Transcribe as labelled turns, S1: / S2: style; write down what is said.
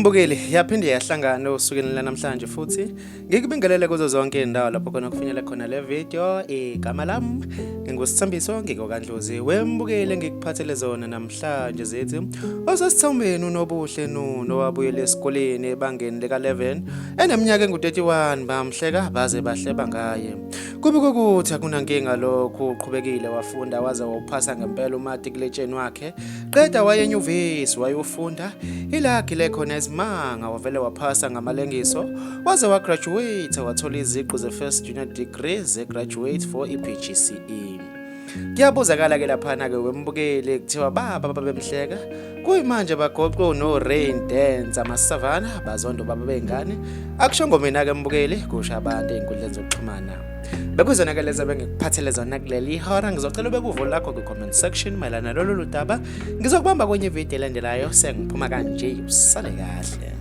S1: Mbukeli, yaphinde yahlangana osukwini lanamhlanje futhi ngikubingelele kuzo zonke izindawo lapho khona kufinyele khona le video. Igama lami nginguSithambiso ngikokaNdlozi. Wembukeli, ngikuphathele zona namhlanje zithi osesithombeni uNobuhle Nunu owabuyela esikoleni ebangeni lika-11 eneminyaka engu-31, bamhleka baze bahleba ngaye. Kubikwa ukuthi akunankinga lokhu, uqhubekile wafunda waze wawuphasa ngempela umatikuletsheni wakhe. Qeda waye enyuvesi wayofunda ilagile khona izimanga, wavele waphasa ngamalengiso waze wagraduate, wathola iziqu ze-first junior degree ze-graduate for i-PGCE. Kuyabuzakala ke laphana ke wembukeli, kuthiwa baba babemhleka kuyimanje bagoqo no rain dance amasavana bazondo baba bengane. Akushongo mina ke mbukeli, kusho abantu ey'nkundleni zokuxhumana. Bekuzona ke lezo bengikuphathele zona kuleli hora. Ngizocela ube kuvo lakho kwi-comment section mayelana nalolu daba. Ngizokubamba kwenye ividiyo elandelayo. Sengiphuma kanje, usale kahle.